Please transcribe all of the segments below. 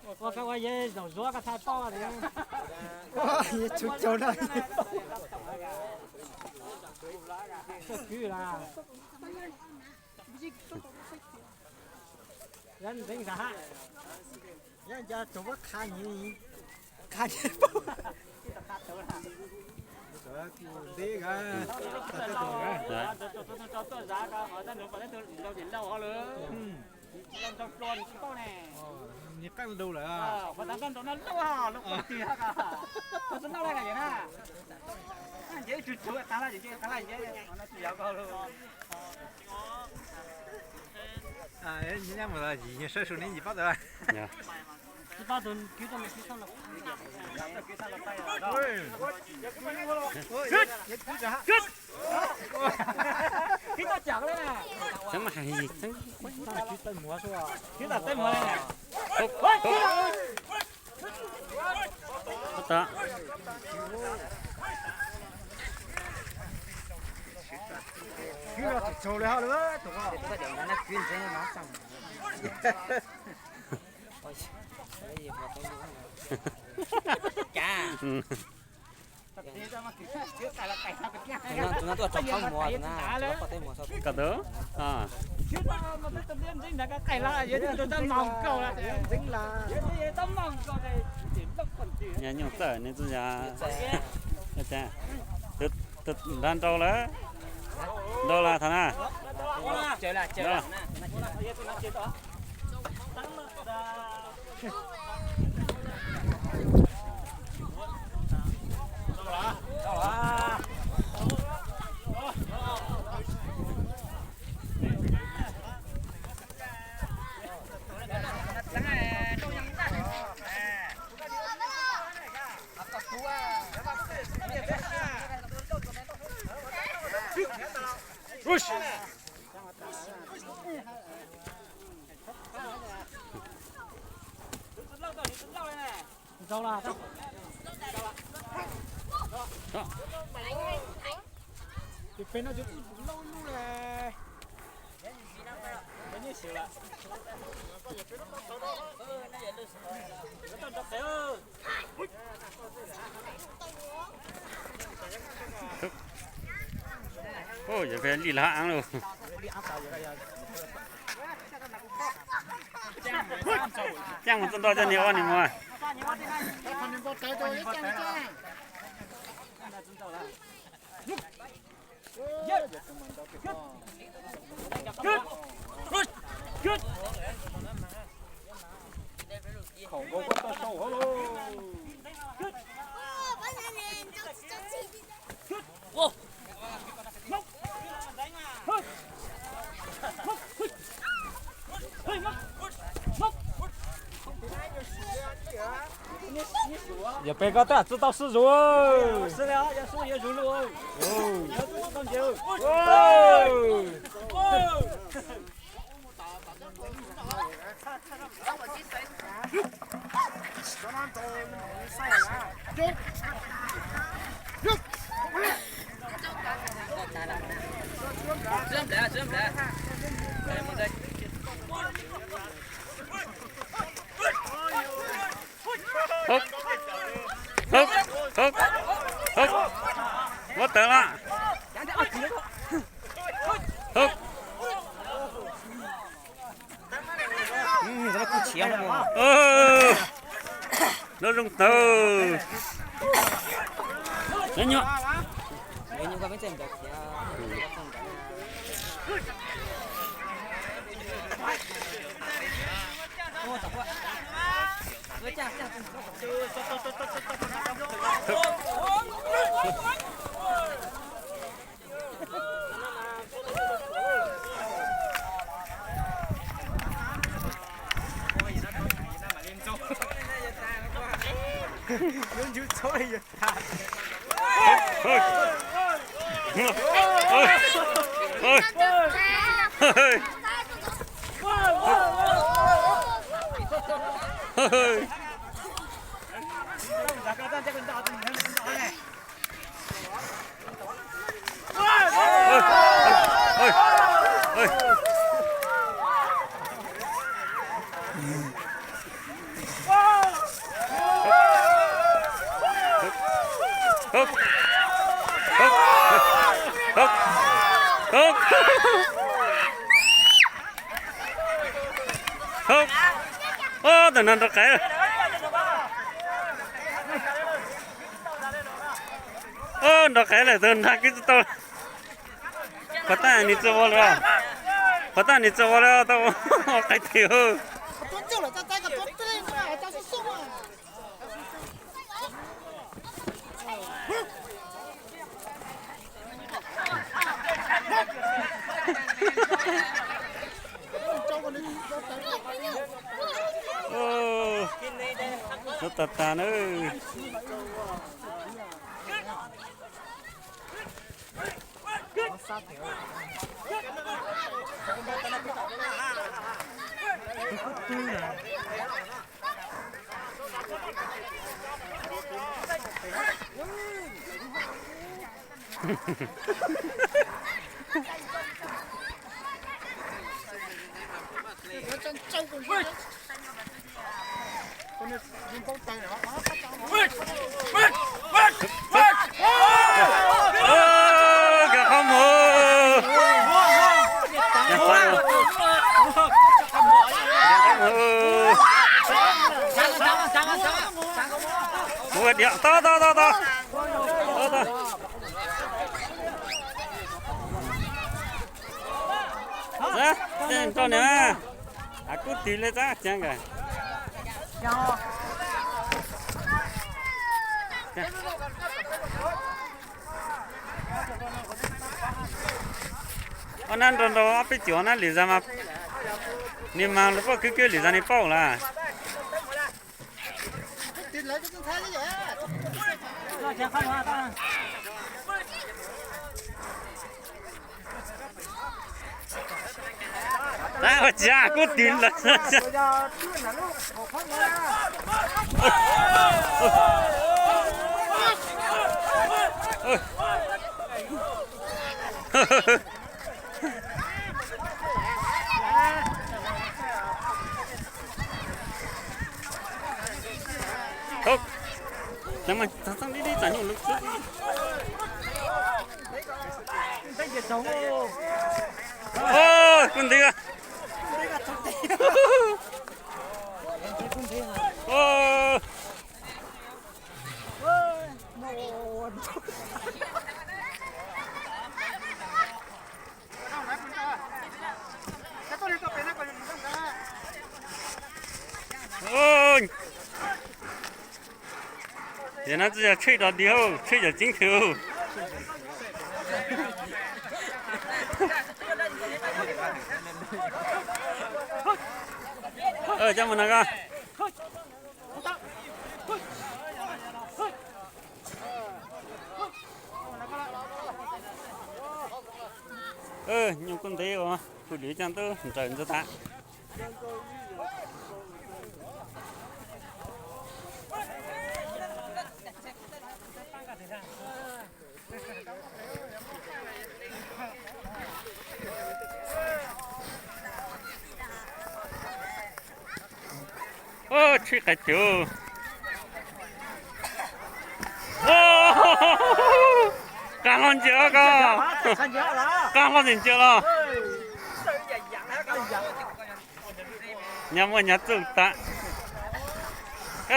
Ua koj ua yev zaum zuav koj thaij paub li. Yev tshuv caug na. Koj kwv las. Yog ntxeev zam hab. Yog nca tug muab qha nyiv, qha nyiv paub. Ntev. Nws qeej du lawm. Nyab mus yim sawb su neb yim pab tawm. Xeeb mas hais xeeb. Tau. Tus no tuaj tso qhov muag na, tus no pom tej muag tso. Kom tus. Nyuj txawj nws txawj yog. Tus nrag nrau lawm. Nrau lawm thaum na. Ces pem no ces kuj lauj luj le. Yog peb lij laj aav lug. Caaj mus txuj nrau coj niag ua niag mus. Yog peb koj twb txwb tau xwb zus. Hawb, hawb, hawb. Muab tawm lawm. Hawb. Lub zoo tawg. Nyuam. Ub, ntawm no nrov qev. Ub, nrov qev lawm, tus nrag kwv tsis tau. Qhov taj nws tsis ua li, qhov taj nws tsis ua li tau. Ua qev tiag. Ub, tag tag na. Nkag qhov muag. Ua diam, tau tau tau tau. Tau tau. Txab, tej nroj niam, a kub twg li txab ceev kawg. Ob nab nrau nrau ob peb cuam nab lwm zag mas, nws mas lawv poj kwv kwv lwm zag nws paub lawm. Ua cas kub twg lawm. Txhob txhob dib dib tsam nyuj lub xwb. Kub nti. Yog no tsis yog tsheb dog dig, tsheb yog ceev twg. Coj mus no koj. Nyuj kub ntev ua, hu lwm coj tub nraws ntxuag tas. Tsheb qais cug. Qab hlo ntsia koj. Qab hlo ntsia los. Nyob muaj nyob txuj tas.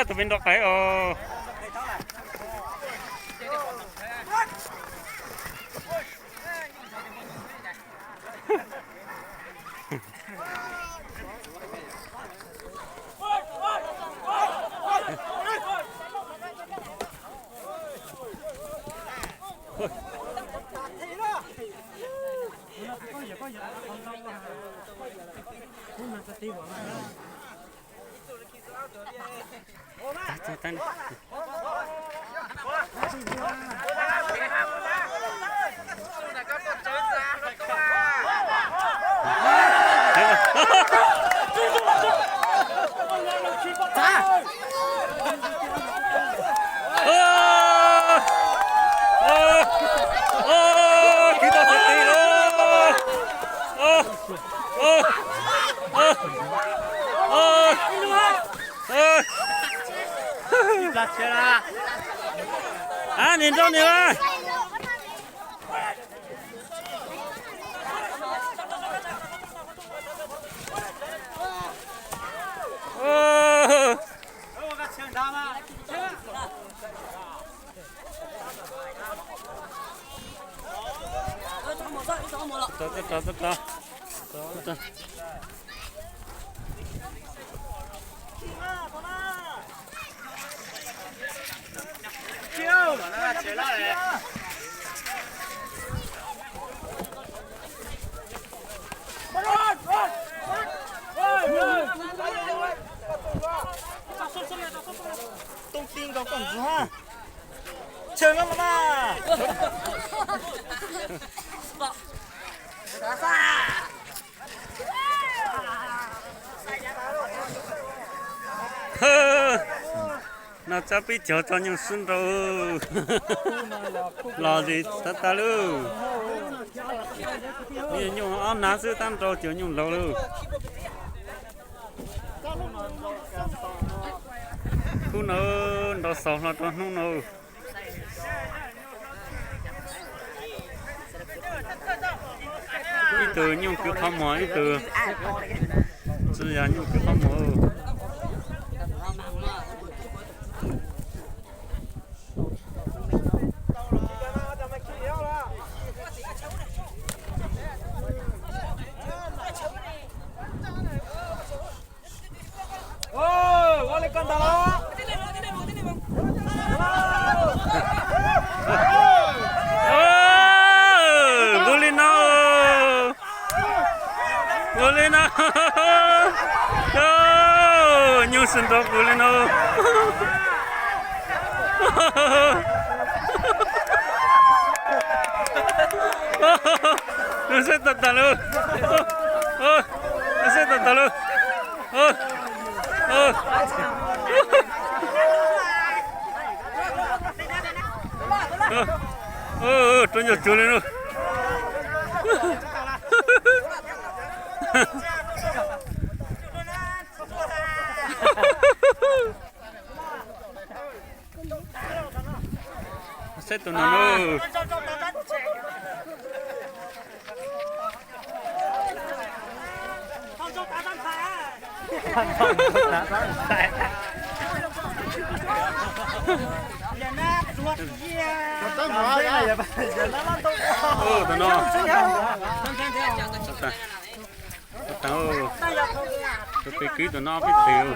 Tus pem nrov qev os. Kwv tau txhais tes lauj. A, nim nrog nws a. Tso, tso, tso, tso. Too ti nkaus koj ntxuag. Tshee loj los mas. No tsab pib cog tso nyuj sib nrau. Los zis tag tag lauj. Nyuj ob hnab xwb tab nrau cov nyuj laus lauj. Khub no nrau xaus hlo rau hnub no. Ib tug nyuj kwv qhov muag, ib tug tsis yog nyuj kwv qhov muag. Ua li ko ntag. Nqus li no, nqus li no. Nyuj sib nrau nqus li no. Nws seb tag tag lawm. Nws seb tag tag lawm. Rau nyuag tsuag li no. Saib tus no na. Tus no. Tus pem kwv tus no peb tes.